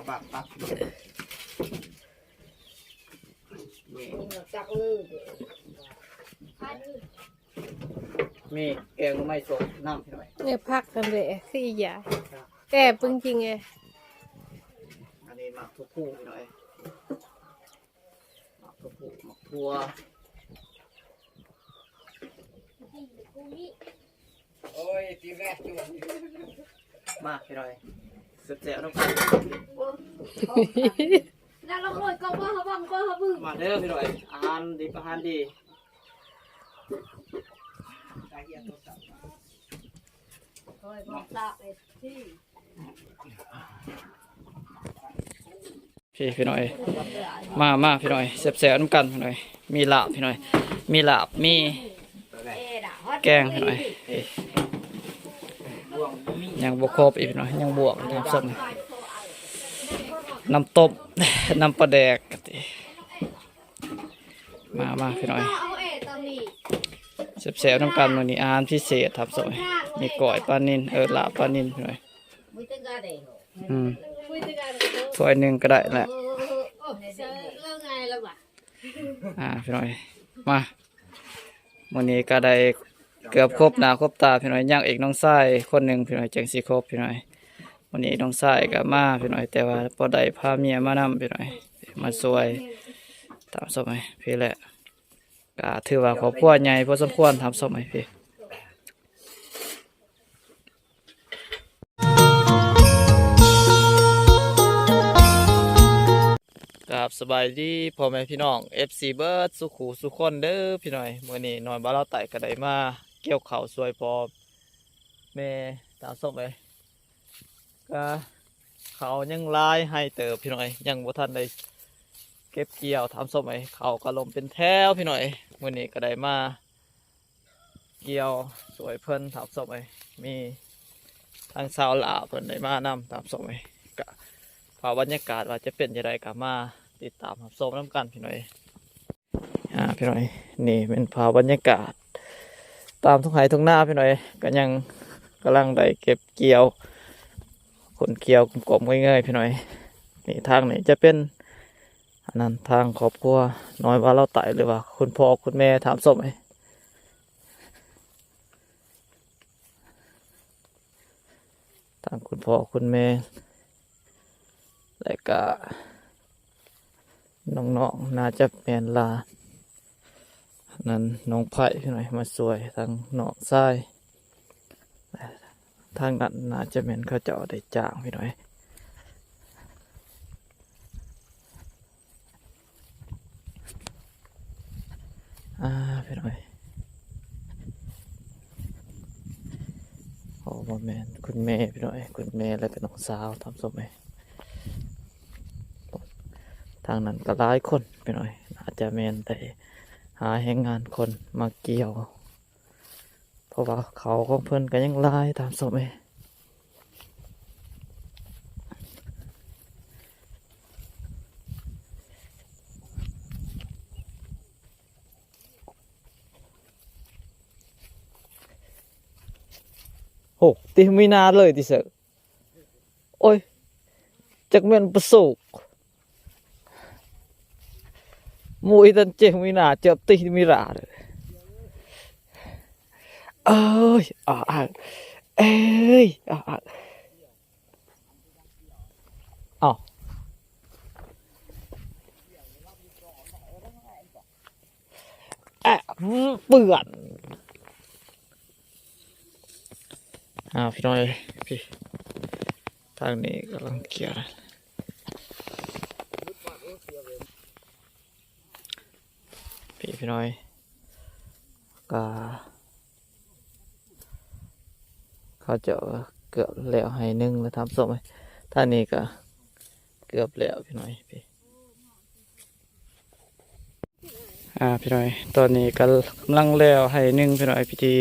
ປັກໆ ນີ້ ມີແກງໜໍ່ໄມ້ສົດ ນ້ຳ ພີ່ນ້ອງເອີຍ ເອີ ຜັກຫັ້ນແຫຼະ ຄືອີຫຍັງ ແກ່ປຶ້ງຈິງເອີຍ ອັນນີ້ໝາກຖົ່ວພູ ພີ່ນ້ອງເອີຍ ໝາກຖົ່ວພູ ໝາກຖົ່ວ ໂອ້ຍ ຕີແວະຈຸ ມາພີ່ນ້ອງເອີຍ ແຊບໆນຳກັນ ນາງລອງໂລດກໍບໍ່ເຮົາເບິ່ງ ບໍ່ເຮົາເບິ່ງ ມາເດີພີ່ນ້ອງເອີຍ ອາຫານດິບອາຫານດີ ໂອ້ຍ ບໍ່ຊາບເອັດທີ ພີ່ ພີ່ນ້ອງເອີຍ ມາ ມາພີ່ນ້ອງເອີຍ ແຊບໆນຳກັນພີ່ນ້ອງເອີຍ ມີລາບພີ່ນ້ອງເອີຍ ມີລາບ ມີແກງພີ່ນ້ອງເອີຍ ຍັງບໍ່ຄົບອີກພີ່ນ້ອງເອີຍ ຍັງບວກອີກ ທ່ານຜູ້ຊົມ ນ້ຳຕົ້ມ ນ້ຳປາແດກ ມາ ມາພີ່ນ້ອງເອີຍ ແຊບໆນຳກັນ ມື້ນີ້ອາຫານພິເສດ ທ່ານຜູ້ຊົມ ມີກ້ອຍປານິນ ເອີ ລາບປານິນພີ່ນ້ອງເອີຍ ອືມ ຖ້ວຍໜຶ່ງກໍໄດ້ແຫຼະ ອ່າ ພີ່ນ້ອງເອີຍ ມາ ມື້ນີ້ກໍໄດ້ເກືອບຄົບໜ້າຄົບຕາພີ່ນ້ອງເອີຍ ຍັງອີກນ້ອງຊາຍຄົນໜຶ່ງພີ່ນ້ອງເອີຍ ຈັ່ງຊິຄົບພີ່ນ້ອງເອີຍ ມື້ນີ້ນ້ອງຊາຍກໍມາພີ່ນ້ອງເອີຍ ແຕ່ວ່າບໍ່ໄດ້ພາເມຍມານຳພີ່ນ້ອງເອີຍ ມາຊ່ວຍ ຕາມສະໄໝພີ້ແຫຼະ ກໍຖືວ່າຄອບຄົວໃຫຍ່ພໍສົມຄວນ ຕາມສະໄໝພີ້ ກາບສະບາຍດີພໍ່ແມ່ພີ່ນ້ອງ ເອັຟຊີ ເບິດສູ່ຄູ່ສູ່ຄົນເດີພີ່ນ້ອງເອີຍ ມື້ນີ້ນ້ອຍບ່າວລາວໃຕ້ກໍໄດ້ມາກ່ຽວເຂົ້າຊ່ວຍພໍ່ແມ່ ຕາມສະໄໝ ກະເຂົ້າຍັງຫຼາຍໄຮ່ເຕີບພີ່ນ້ອງເອີຍ ຍັງບໍ່ທັນໄດ້ເກັບກ່ຽວ ຕາມສະໄໝ ເຂົ້າກະລົ້ມເປັນແຖວພີ່ນ້ອງເອີຍ ມື້ນີ້ກະໄດ້ມາກ່ຽວຊ່ວຍເພິ່ນ ຕາມສະໄໝ ມີທັງຊາວລາວເພິ່ນໄດ້ມານຳ ຕາມສະໄໝ ກະພາບບັນຍາກາດວ່າຈະເປັນຈັ່ງໃດ ກະມາຕິດຕາມຮັບຊົມນຳກັນພີ່ນ້ອງເອີຍ. ອ່າ ພີ່ນ້ອງເອີຍ ນີ້ແມ່ນພາບບັນຍາກາດຕາມທົ່ງໄຮ່ທົ່ງນາພີ່ນ້ອງເອີຍ ກໍຍັງກຳລັງໄດ້ເກັບກ່ຽວ ຂົນກ່ຽວກອມໆເງີຍໆ ພີ່ນ້ອງເອີຍ ນີ້ທາງນີ້ຈະເປັນ ອັນນັ້ນທາງຄອບຄົວນ້ອຍວ່າລາວໃຕ້ ຫຼືວ່າຄຸນພໍ່ຄຸນແມ່ ຕາມສົມເອີຍ. ທາງຄຸນພໍ່ຄຸນແມ່ ແລະກະນ້ອງໆ ໜ້າຈະແມ່ນຫຼານ ນັ້ນນ້ອງໄພພີ່ນ້ອງ ມາຊ່ວຍທາງນ້ອງຊາຍ ທາງນັ້ນໜ້າຈະແມ່ນເຂົາເຈົ້າໄດ້ຈ້າງພີ່ນ້ອງ. ອ່າ ພີ່ນ້ອງເອີຍ ໂອ້ ບໍ່ແມ່ນ ຄຸນແມ່ພີ່ນ້ອງເອີຍ ຄຸນແມ່ ແລ້ວກໍນ້ອງສາວ ຕາມສົມເອີຍ. ທາງນັ້ນກໍຫຼາຍຄົນພີ່ນ້ອງເອີຍ ອາດຈະແມ່ນໄດ້ຫາແຮງງານຄົນມາກ່ຽວ ເພາະວ່າເຂົ້າຂອງເພິ່ນກໍຍັງຫຼາຍ ຕາມສົມເອີຍ. ໂອ້ ຕິມີນາເລີຍຕິເສີ. ໂອ້ຍ ຈັກແມ່ນປະໂສກ ໝູ່ອີ່ຕັນເຈງມີໜ້າເຈັບຕິມີລາເດີ. ເອີຍ ອາ ເອີຍ ອາ ເອົ້າ ເປື້ອນ. ອ້າວ ພີ່ນ້ອງເອີຍ ພີ່ ທາງນີ້ກຳລັງເກ່ຽວ ພີ່ ພີ່ນ້ອງເອີຍ ກະ ເຂົາເຈົ້າເກືອບແລ້ວໄຮ່ໜຶ່ງແລ້ວ ທ່ານຜູ້ຊົມເອີຍ ທາງນີ້ກະເກືອບແລ້ວ ພີ່ນ້ອງເອີຍ ພີ່. ອ່າ ພີ່ນ້ອງເອີຍ ຕອນນີ້ກໍກຳລັງແລ້ວໄຮ່ໜຶ່ງ ພີ່ນ້ອງເອີຍ ທີ່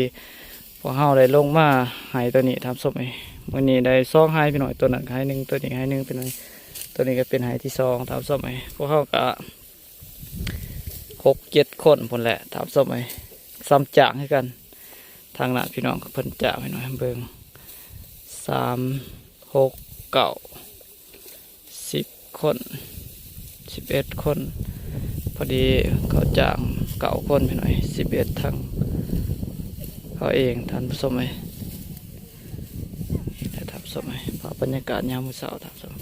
ພວກເຮົາໄດ້ລົງມາໄຮ່ຕົວນີ້ ທ່ານຜູ້ຊົມເອີຍ. ມື້ນີ້ໄດ້ສອງໄຮ່ ພີ່ນ້ອງເອີຍ ຕົວນັ້ນກໍໄຮ່ໜຶ່ງ ຕົວນີ້ໄຮ່ໜຶ່ງ ພີ່ນ້ອງເອີຍ. ຕົວນີ້ກໍເປັນໄຮ່ທີສອງ ທ່ານຜູ້ຊົມເອີຍ. ພວກເຮົາກໍຫົກເຈັດຄົນພຸ້ນແຫຼະ ທ່ານຜູ້ຊົມເອີຍ ສ່ຳຈ້າງຄືກັນ. ທາງນັ້ນ ພີ່ນ້ອງ ເພິ່ນຈ້າງ ພີ່ນ້ອງເບິ່ງ ສາມ ຫົກ ເກົ້າ ສິບຄົນ ສິບເອັດຄົນ ພໍດີເຂົາຈ້າງເກົ້າຄົນພີ່ນ້ອງເອີຍ ສິບເອັດທັງເຂົາເອງ ທ່ານຜູ້ຊົມເອີຍ ທ່ານຜູ້ຊົມເອີຍ ພາບບັນຍາກາດຍາມມື້ເຊົ້າ ທ່ານຜູ້ຊົມ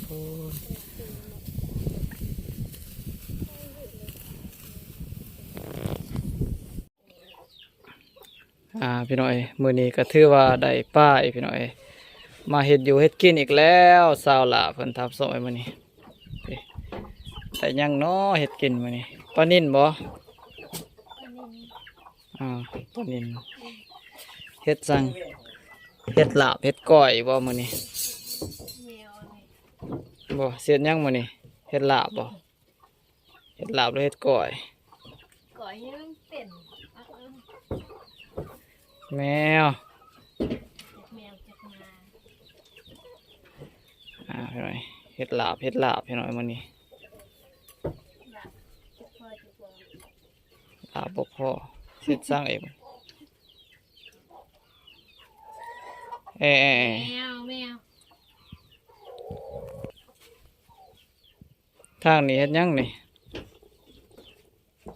ອ່າ ພີ່ນ້ອງເອີຍ ມື້ນີ້ກໍຖືວ່າໄດ້ປາອີກ ພີ່ນ້ອງເອີຍ ມາເຮັດຢູ່ເຮັດກິນອີກແລ້ວ ຊາວລາວເພິ່ນ ທ່ານຜູ້ຊົມເອີຍ ມື້ນີ້ ໄດ້ຫຍັງນໍເຮັດກິນມື້ນີ້ ປານິນບໍ? ອ່າ ປານິນ ເຮັດຫຍັງ ເຮັດລາບເຮັດກ້ອຍບໍມື້ນີ້? ບໍ່ ຊິເຮັດຫຍັງມື້ນີ້ ເຮັດລາບບໍ? ເຮັດລາບຫຼືເຮັດກ້ອຍ? ກ້ອຍໃຫ້ມັນເປັນ ແມວ ຈັກແມວຈັກໝາ ອ່າ ພີ່ນ້ອງເອີຍ ເຮັດລາບ ເຮັດລາບພີ່ນ້ອງເອີຍ ມື້ນີ້ ລາບບໍ່ພໍ ຊິເຮັດຫຍັງອີກ ແອ ແອ ແອ ແມວ ແມວ. ທາງນີ້ເຮັດຫຍັງນີ້?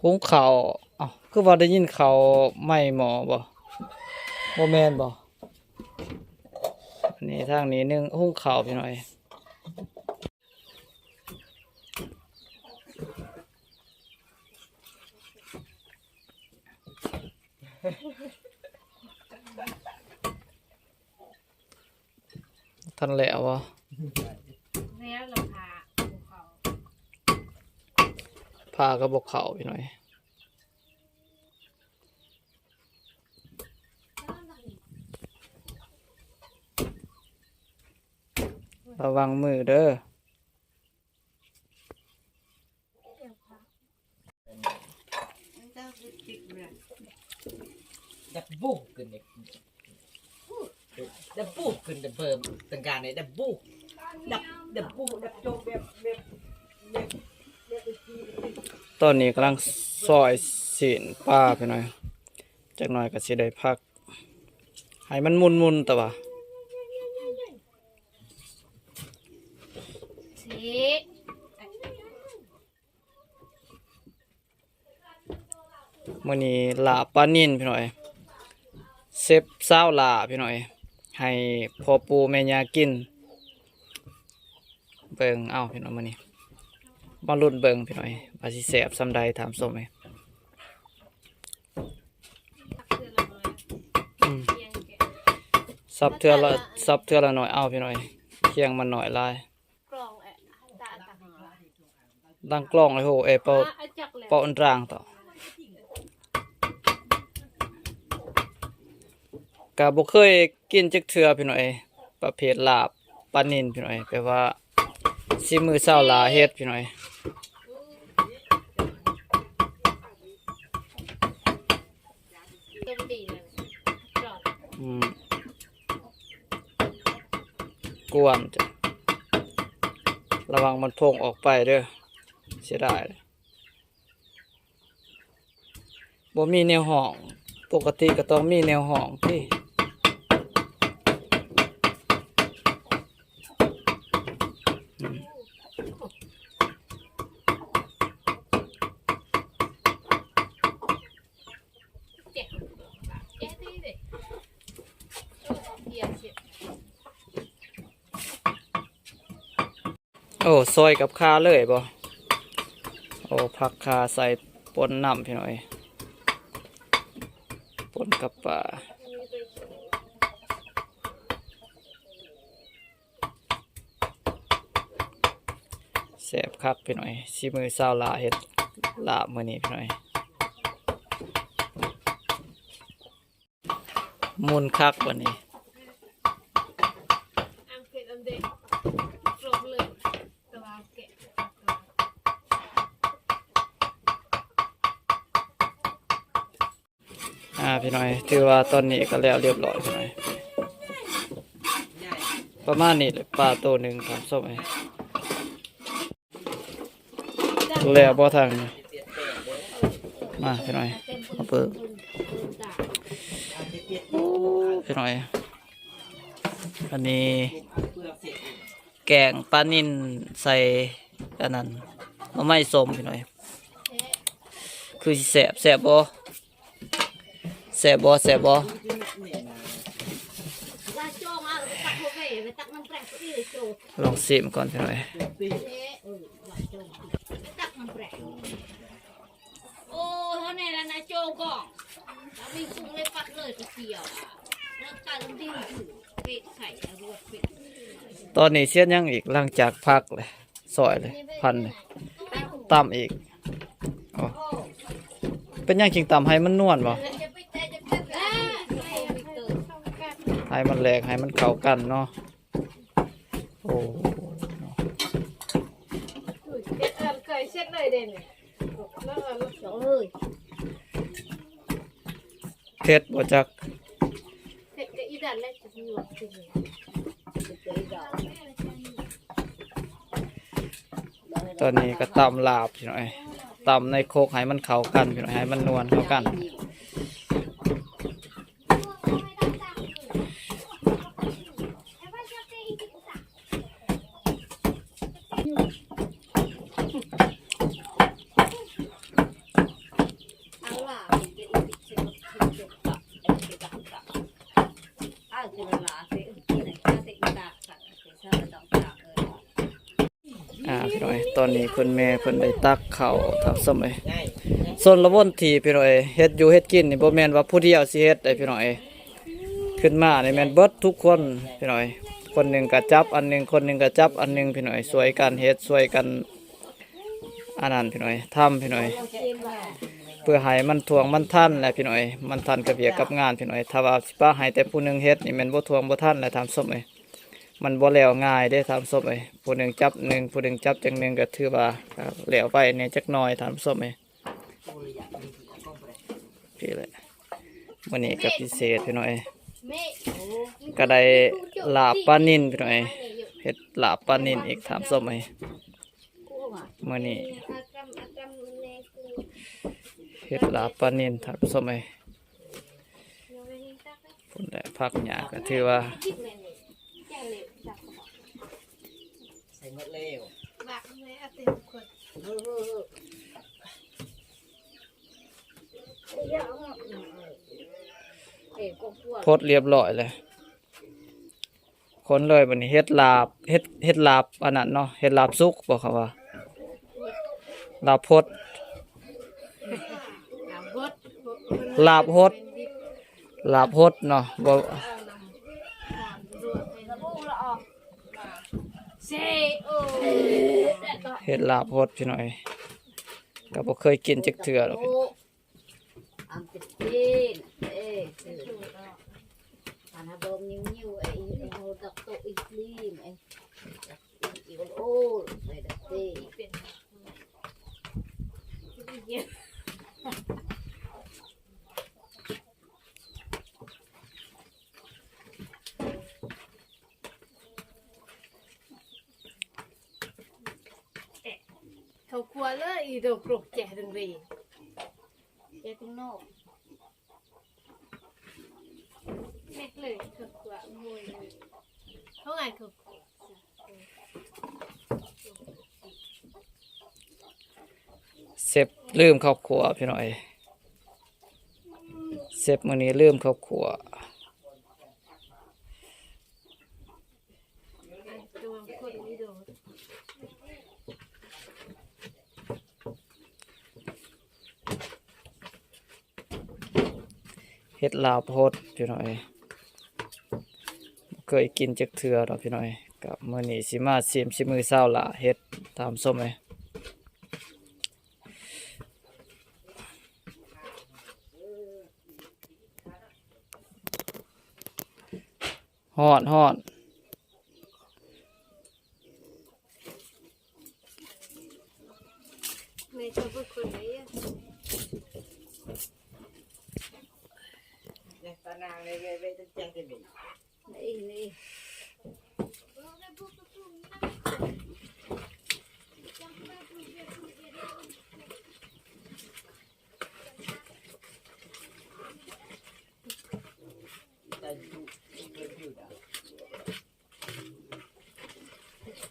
ຫຸງເຂົ້າ. ເອົ້າ ຄືວ່າໄດ້ຍິນເຂົ້າໄໝ້ໝໍ້ບໍ? ບໍ່ແມ່ນບໍ? ນີ້ທາງນີ້ໜຶ່ງ ຫຸງເຂົ້າພີ່ນ້ອງເອີຍ. ທັນແລ້ວບໍ? ແລ້ວລະ ຜ້າກໍບໍ່ເຂົ້າ ຜ້າກໍບໍ່ເຂົ້າພີ່ນ້ອງເອີຍ. ລະວັງມືເດີ. ຕອນນີ້ກຳລັງຊອຍຊີ້ນປາພີ່ນ້ອງ ຈັກໜ່ອຍກໍຊິໄດ້ພັກ ໃຫ້ມັນໝຸ່ນໆ ແຕ່ວ່າ ມື້ນີ້ລາບປານິນພີ່ນ້ອງເອີຍ ເຊັບສາວຫຼ້າພີ່ນ້ອງເອີຍ ໃຫ້ພໍ່ປູ່ແມ່ຍ່າກິນ. ເບິ່ງເອົາພີ່ນ້ອງ ມື້ນີ້ມາລຸ້ນເບິ່ງພີ່ນ້ອງເອີຍ ວ່າຊິແຊບສ່ຳໃດ ທ່ານຜູ້ຊົມເອີຍ. ອືມ ສັບເທື່ອລະ ສັບເທື່ອລະໜ້ອຍເອົາພີ່ນ້ອງເອີຍ ຄຽງມັນໜ້ອຍຫຼາຍ. ດັງກລອງເລີຍໂຫ ເອ ເປົ່າ ເປົ່າອັນຕຣາງຕໍ່ ກະບໍ່ເຄີຍກິນຈັກເທື່ອພີ່ນ້ອງເອີຍ ປະເພດລາບປານິນພີ່ນ້ອງເອີຍ ແປວ່າສີມືຊາວລາວເຮັດພີ່ນ້ອງເອີຍ. ອືມ ກວນ ລະວັງມັນໂພງອອກໄປເດີ ເສຍດາຍ. ບໍ່ມີແນວຫ້ອງ ປົກກະຕິກໍຕ້ອງມີແນວຫ້ອງຕິ. ໂອ້ ຊອຍກັບຂ່າເລີຍບໍ? ໂອ້ ຜັກຂ່າໃສ່ປົນນຳພີ່ນ້ອງເອີຍ ປົນກັບປາ. ແຊບຄັກພີ່ນ້ອງເອີຍ ສີມືຊາວລາວເຮັດລາບມື້ນີ້ພີ່ນ້ອງເອີຍ. ໝຸ່ນຄັກບາດນີ້. ອ່າ ພີ່ນ້ອງເອີຍ ຖືວ່າຕອນນີ້ກໍແລ້ວຮຽບຮ້ອຍພີ່ນ້ອງເອີຍ ປະມານນີ້ແຫຼະ ປາໂຕໜຶ່ງ ທ່ານຜູ້ຊົມເອີຍ. ແລ້ວບໍ່ທາງນີ້ ມາພີ່ນ້ອງ ມາເບິ່ງ ໂອ້ ພີ່ນ້ອງ ອັນນີ້ ແກງປານິນໃສ່ອັນນັ້ນ ໜໍ່ໄມ້ສົ້ມພີ່ນ້ອງເອີຍ. ຄືຊິແຊບ ແຊບບໍ່? ແຊບບໍ່? ແຊບບໍ່? ລອງຊີມກ່ອນພີ່ນ້ອງເອີຍ. ຕອນນີ້ຊິເຮັດຫຍັງອີກ? ຫຼັງຈາກຜັກແລ້ວ ຊອຍເລີຍ ພັນເລີຍ ຕຳອີກ. ໂອ້ ເປັນຫຍັງຈຶ່ງຕຳໃຫ້ມັນນວນບໍ່? ໃຫ້ມັນແຫຼກ ໃຫ້ມັນເຂົ້າກັນເນາະ. ໂອ້ ເຮັດອັນໄກ່ເຊັດເລີຍເດ້ນີ້. ເຜັດບໍ່ຈັກ? ເຜັດກະອີ່ດັນແຫຼະ ຕອນນີ້ກະຕຳລາບພີ່ນ້ອງເອີຍ ຕຳໃນຄົກໃຫ້ມັນເຂົ້າກັນພີ່ນ້ອງ ໃຫ້ມັນນວນເຂົ້າກັນ. ອ່າ ພີ່ນ້ອງເອີຍ ຕອນນີ້ຄຸນແມ່ເພິ່ນໄດ້ຕັກເຂົ້າ ທ່ານຜູ້ຊົມເອີຍ. ຊົນລະວົນທີ່ ພີ່ນ້ອງເອີຍ ເຮັດຢູ່ເຮັດກິນນີ້ ບໍ່ແມ່ນວ່າຜູ້ດຽວຊິເຮັດເດ້ ພີ່ນ້ອງເອີຍ. ຂຶ້ນມານີ້ແມ່ນເບິດທຸກຄົນ ພີ່ນ້ອງເອີຍ. ຄົນໜຶ່ງກະຈັບອັນໜຶ່ງ ຄົນໜຶ່ງກະຈັບອັນໜຶ່ງ ພີ່ນ້ອງເອີຍ. ຊ່ວຍກັນເຮັດ ຊ່ວຍກັນອັນນັ້ນ ພີ່ນ້ອງເອີຍ ທຳ ພີ່ນ້ອງເອີຍ ເພື່ອໃຫ້ມັນທ່ວງມັນທັນແຫຼະ ພີ່ນ້ອງເອີຍ. ມັນທັນກັບວຽກກັບງານ ພີ່ນ້ອງເອີຍ. ຖ້າວ່າຊິປະໃຫ້ແຕ່ຜູ້ໜຶ່ງເຮັດນີ້ ແມ່ນບໍ່ທ່ວງບໍ່ທັນແຫຼະ ທ່ານຜູ້ຊົມເອີຍ. ມັນບໍ່ແລ້ວງ່າຍເດ້ ທ່ານຜູ້ຊົມເອີຍ. ຜູ້ໜຶ່ງຈັບໜຶ່ງ ຜູ້ໜຶ່ງຈັບຈັ່ງໜຶ່ງ ກະຖືວ່າ ກະແລ້ວໄວແດ່ຈັກໜ້ອຍ ທ່ານຜູ້ຊົມເອີຍ. ພີ້ແຫຼະ ມື້ນີ້ກະພິເສດ ພີ່ນ້ອງເອີຍ ກະໄດ້ລາບປານິນ ພີ່ນ້ອງເອີຍ. ເຮັດລາບປານິນອີກ ທ່ານຜູ້ຊົມເອີຍ. ມື້ນີ້ເຮັດລາບປານິນ ທ່ານຜູ້ຊົມເອີຍ. ພຸ້ນແຫຼະ ຜັກຫຍ້າກະຖືວ່າໃສ່ໝົດແລ້ວ ພົດລຽບລ້ອຍແລ້ວ. ຄົນເລີຍບັດນີ້ ເຮັດລາບ ເຮັດ ເຮັດລາບອັນນັ້ນເນາະ ເຮັດລາບສຸກບໍ່ ເຂົາວ່າ ລາບພົດ ລາບຫົດ ລາບຫົດເນາະ ບໍ່ ເຮັດລາບຫົດ ພີ່ນ້ອງເອີຍ ກະບໍ່ເຄີຍກິນຈັກເທື່ອດອກ. ອຳເປັນເປັນ ເອີ ອັນນະ ດອມນິວໆ ເອີ ເຮົາດັກໂຕອີກລີມ ເອີ ອີໂອນໂອນ ໄປດັກເຕ ເຂົ້າຄົວເລີຍ ອີໂດກຣົກແຈະດຶງເວ ແຈະຕົງນອກ ເຮັດເລີຍເຂົ້າຄົວ ໂອ້ຍ ເຮົາງ່າຍເຂົ້າຄົວ. ເຊັບລືມເຂົ້າຄົວ ພີ່ນ້ອງເອີຍ ເຊັບມື້ນີ້ລືມເຂົ້າຄົວ. ເຮັດລາບຫົດ ພີ່ນ້ອງເອີຍ ບໍ່ເຄີຍກິນຈັກເທື່ອດອກ ພີ່ນ້ອງເອີຍ. ກະມື້ນີ້ຊິມາຊີມສີມືຊາວຫຼ້າເຮັດ ທ່ານຜູ້ຊົມເອີຍ. ຮ້ອນ ຮ້ອນ. ເ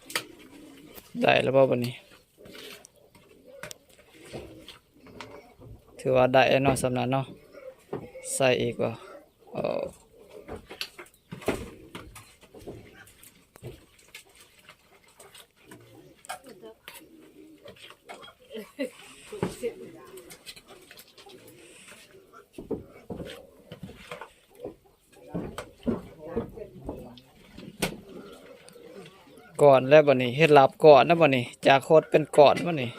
ໄດ້ແລ້ວບໍ່ບັດນີ້? ຖືວ່າໄດ້ແລ້ວເນາະ ສ່ຳນັ້ນເນາະ. ໃສ່ອີກບໍ່? ໂອ້ ກ້ອນແລ້ວບັດນີ້ ເຮັດລາບກ້ອນແລ້ວບັດນີ້ ຈາກໂຄດເປັນກ້ອນບັດນີ້.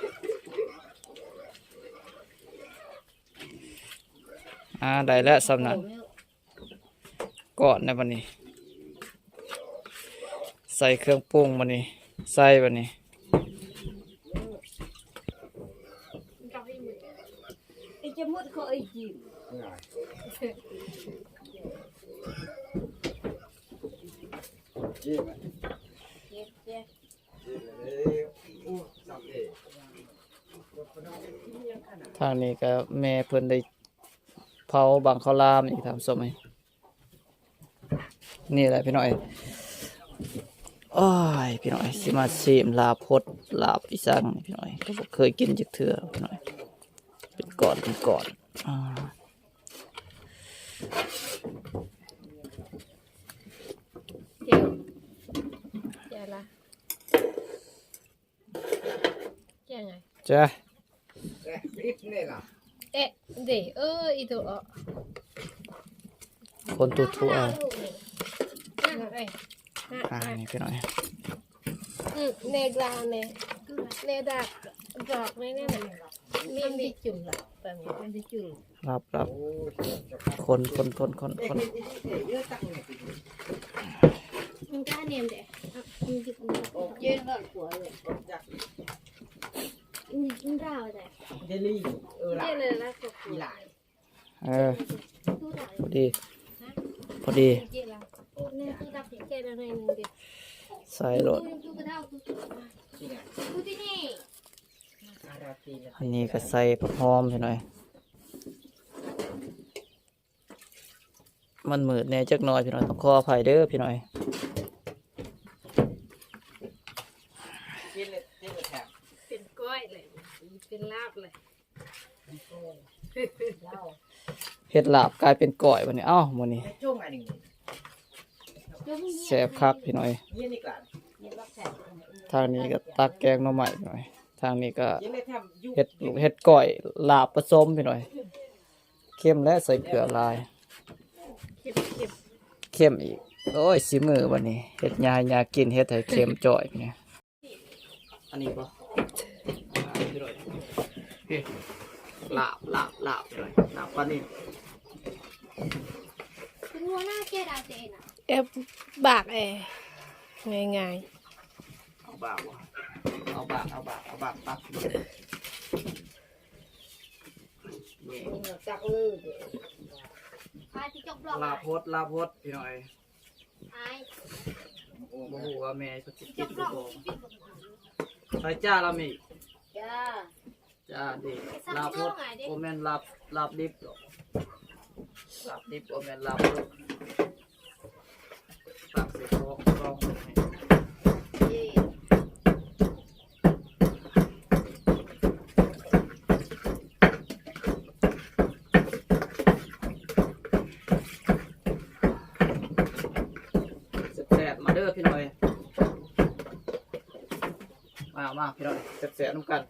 ອາ ໄດ້ແລ້ວສ່ຳນັ້ນ ກ້ອນແລ້ວບັດນີ້. ໃສ່ເຄື່ອງປຸງບັດນີ້ ໃສ່ບັດນີ້. Ih, jemut kok izin. ທາງນີ້ກໍແມ່ເພິ່ນໄດ້ເຜົາບັງເຂົ້າຫຼາມອີກ ທ່ານຜູ້ຊົມເອີຍ. ນີ້ແຫຼະພີ່ນ້ອງເອີຍ ໂອ້ຍ ພີ່ນ້ອງເອີຍ ຊິມາຊີມລາບຫົດ ລາບອີສັງພີ່ນ້ອງເອີຍ ກໍບໍ່ເຄີຍກິນຈັກເທື່ອພີ່ນ້ອງເອີຍ ເປັນກ້ອນ ເປັນກ້ອນ ອາ ແຈ່ວ ແຈ່ວລະ ແກງໄງ ຈ້າ ເອະ ເດ ເອີ ອີໂຕ ເອີ ຄົນທົ່ວໆ ເອີ ອ່າ ນີ້ພີ່ນ້ອງ ອືມ ເນກລາ ເນ ເນດາກ ດອກນີ້ ນີ້ນະ ມີ ມີຈຸ່ມລະ ແບບນີ້ ມັນຊິຈຸ່ມ ລາບ ລາບ ຄົນ ຄົນ ຄົນ ຄົນ ຄົນ ເອີ ພໍດີ ພໍດີ ໃສ່ໂລດ ອັນນີ້ກໍໃສ່ຜັກຫອມ ພີ່ນ້ອງ ມັນມືດແດ່ຈັກໜ້ອຍພີ່ນ້ອງ ຕ້ອງຂໍອະໄພເດີພີ່ນ້ອງ ເປັນກ້ອຍເລີຍ ເປັນລາບເລີຍ ເຮັດລາບກາຍເປັນກ້ອຍບັດນີ້ ເອົ້າ ມື້ນີ້ແຊບຄັກພີ່ນ້ອງ ທາງນີ້ກໍຕັກແກງໜໍ່ໄມ້ພີ່ນ້ອງ ທາງນີ້ກໍເຮັດ ເຮັດກ້ອຍລາບປະສົມພີ່ນ້ອງ. ເຄັມແຫຼະ ໃສ່ເກືອຫຼາຍ ເຄັມ ເຄັມ ເຄັມອີກ ໂອ້ຍ ສີມືບັດນີ້ ເຮັດຫຍັງໃຫ້ຍາກິນ ເຮັດໃຫ້ເຄັມຈ້ອຍນີ້ ອັນນີ້ບໍ່ ລາບ ລາບ ລາບ ລາບປານິນ ເອັບບາກແອ ງ່າຍໆ ເອົາບາກບໍ່ ເອົາບາກ ເອົາບາກ ເອົາບາກຕັກ ລາບຫົດ ລາບຫົດ ພີ່ນ້ອງເອີຍ ບໍ່ຮູ້ວ່າແມ່ເພິ່ນຊິກິນຫຼືບໍ່ ໃສ່ຈ້າລະມີ ຈ້າ ຈ້າເດ້ ລາບຫົດ ບໍ່ແມ່ນລາບ ລາບດິບດອກ ລາບດິບບໍ່ແມ່ນລາບຫົດ. ຕັກໃສ່ຊອງ ຊອງໃຫ້ ແຊບໆ ມາເດີພີ່ນ້ອງເອີຍ ມາ ມາພີ່ນ້ອງ ແຊບໆ ນຳກັນ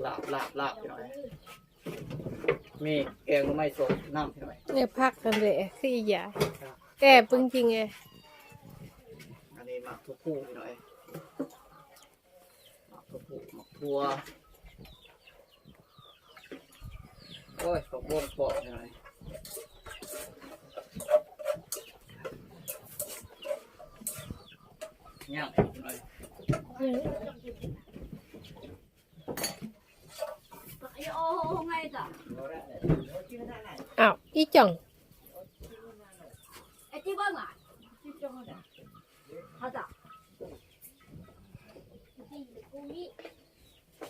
ລາບ ລາບ ລາບ ພີ່ນ້ອງເອີຍ. ມີແກງໜໍ່ໄມ້ສົ້ມນຳພີ່ນ້ອງ ເອີ ຜັກຫັ້ນເດ ຄືອີຫຍັງ ແກ່ປຶງຈິງເອ ອັນນີ້ໝາກຖົ່ວພູພີ່ນ້ອງເອີຍ ໝາກຖົ່ວພູ ໝາກຖົ່ວ ໂອ້ຍ ຜັກບົວປອກພີ່ນ້ອງເອີຍ ຍ່າງພີ່ນ້ອງເອີຍ. ອ້າວ ອີ່ຈ່ອງ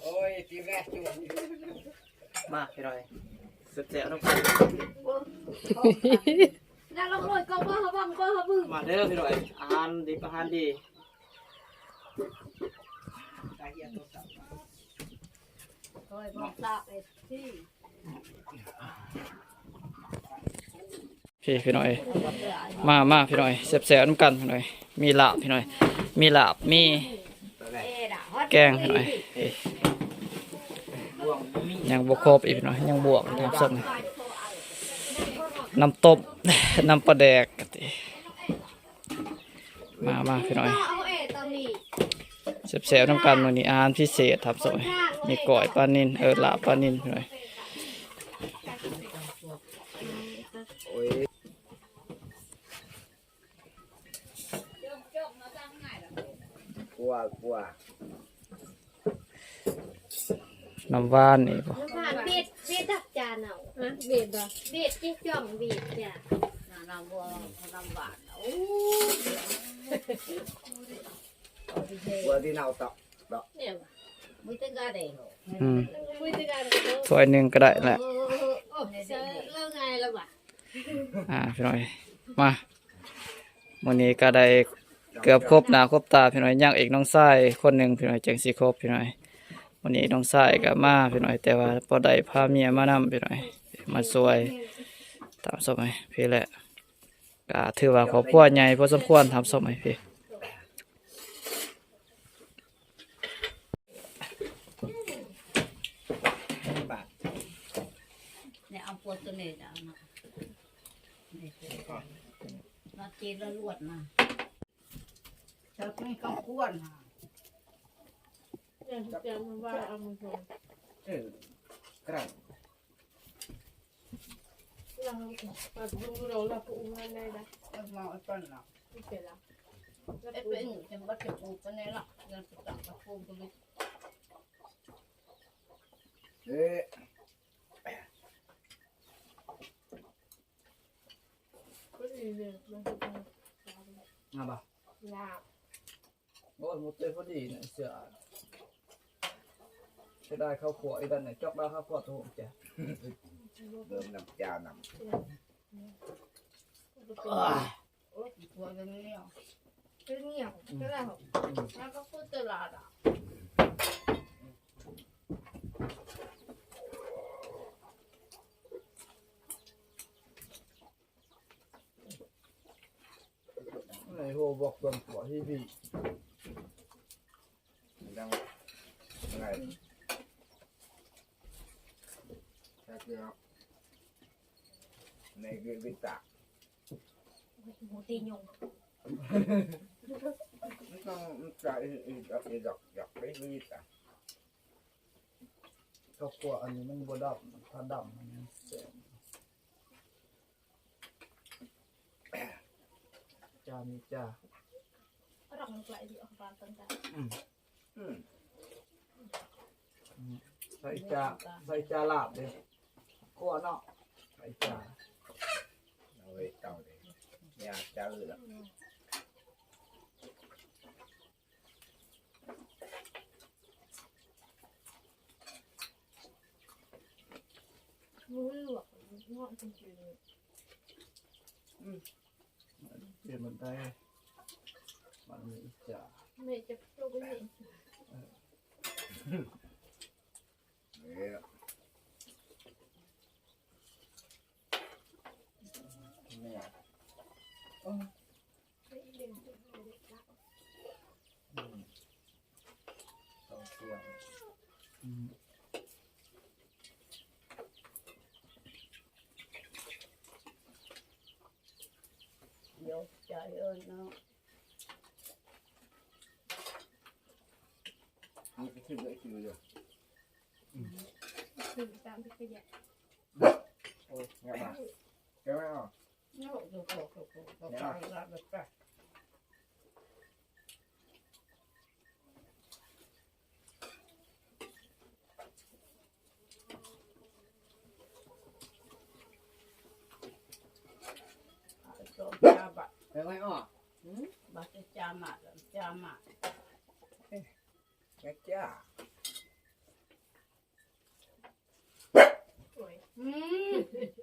ໂອ້ຍ ຕິແລະ ມາພີ່ນ້ອງ ແຊບໆ ນຳກັນ ມາເດີພີ່ນ້ອງ ອາຫານດິບອາຫານດີ. ໂອ້ຍ ບໍ່ຊາບເອັຟຊີ ພີ່ ພີ່ນ້ອງເອີຍ ມາ ມາພີ່ນ້ອງເອີຍ ແຊບໆນຳກັນພີ່ນ້ອງເອີຍ ມີລາບພີ່ນ້ອງເອີຍ ມີລາບ ມີແກງພີ່ນ້ອງເອີຍ ຍັງບໍ່ຄົບອີກພີ່ນ້ອງເອີຍ ຍັງບວກ ນ້ຳສົ້ມ ນ້ຳຕົ້ມ ນ້ຳປາແດກ ມາ ມາພີ່ນ້ອງ ແຊບໆນຳກັນ ມື້ນີ້ອາຫານພິເສດ ທ່ານຜູ້ຊົມ ມີກ້ອຍປານິນ ເອີ ລາບປານິນພີ່ນ້ອງ ກົວ ກົວ. ນ້ຳຫວານນີ້ບໍ່? ນ້ຳຫວານເບັດ ເບັດດັກຈານເອົາ ຮະ ເບັດບໍ່? ເບັດຈິຈ້ອງເບັດຈ້າ ນ້ຳບໍ່ ນ້ຳຫວານ ໂອ້ ວ່າທີ່ເນົ່າຕອກ ເນາະ ມີແຕ່ກາແດງ ອືມ ມີແຕ່ກາແດງ ຖ້ວຍໜຶ່ງກໍໄດ້ແຫຼະ ເອີ ເອີ ເອີ ເອີ ເອີ ງ່າຍແລ້ວວ່າ ອ່າ ພີ່ນ້ອງ ມາ ມື້ນີ້ກໍໄດ້ເກືອບຄົບໜ້າຄົບຕາພີ່ນ້ອງ ຍັງອີກນ້ອງຊາຍຄົນໜຶ່ງພີ່ນ້ອງ ຈັ່ງຊິຄົບພີ່ນ້ອງ ມື້ນີ້ນ້ອງຊາຍກໍມາພີ່ນ້ອງ ແຕ່ວ່າບໍ່ໄດ້ພາເມຍມານຳພີ່ນ້ອງ ມາຊ່ວຍຕາມສົມໃຫ້ພີ່ແຫຼະ ກໍຖືວ່າຄອບຄົວໃຫຍ່ພໍສົມຄວນຕາມສົມໃຫ້ພີ່ ນີ້ເອົາປວດຕົວນີ້ເນາະ ນີ້ ມາເຈລະລວດມາ ເຈົ້າເປັນກຳກວນຫາ ເຈົ້າເຈົ້າວ່າເອົາມືໂທ ເອີ ກະໄດ້ ລາວກໍບໍ່ຮູ້ດອກ ລາວກໍອຸງງານໄດ້ລະ ເອົາມາເອົາປັນລະ ເປັນລະ ເປັນ ເປັນ ເປັນ ເປັນ ເປັນ ເປັນ ເປັນ ເປັນ ເປັນ ເປັນ ເປັນ ເປັນ ເປັນ ເປັນ ເປັນ ເປັນ ເປັນ ເອີ ພໍດີເລີຍ ມາເຮັດ ງາມບໍ່? ລາບ ໂອ້ຍ ໝົດເລີຍ ພໍດີນະເສືອ ເສຍດາຍເຂົ້າຂົ້ວອີກແລ້ວນະ ຈອກດາວເຂົ້າຂົ້ວໂຕແຈ ເລີ່ມນ້ຳຈານຳ ໂອ້ຍ ໂອ້ຍ ຫົວຈະໜຽວ ຈະໜຽວ ອືມ ແລ້ວ ແລ້ວກໍຄືຕະຫຼາດອະ ໃນຫົວບອກເບິ່ງຕົວທີ່ບີ່ ຍັງໄງ ແຕ່ເທື່ອ ໃນວິ ວິຕາ ໝູຕີຍຸງ ມັນຕ້ອງ ມັນຈະອີ ອີ ອີດອກ ຢາກໄປວິຕາ ເຂົ້າຂົ້ວອັນນີ້ມັນບໍ່ດຳ ຖ້າດຳມັນແຊບ ຈານີ້ຈ້າ ອືມ ອືມ ອືມ ໃສ່ຈາ ໃສ່ຈາລາບເດ້ ຂົ້ວເນາະ ໃສ່ຈາ ເອົາໄວ້ເຕົາເດ້ ຢ່າຈາເອີລະ ອືມ ເປັນມັນໄດ້ ມັນມີຈາ ແມ່ຈະໂຈກນີ້ ເອີ ເອີ ແມ່ ເອີ ອືມ ຕ້ອງເຊື່ອ ອືມ ດຽວໃຈເອີ້ນເນາະ ມັນຄືໄດ້ຄືເດີ ອືມ ຄືຕາມທີ່ຂະຫຍະ ໂອ້ຍ ງາມມາກ ແກະໄວ້ເອົາ ໂອ້ໂຫ ໂອ້ໂຫ ໂອ້ໂຫ ແກະມາ ແກະໄວ້ເອົາ ຫືມ ບາດຈາມາ ຈາມາ ແກະຈ້າ ອືມ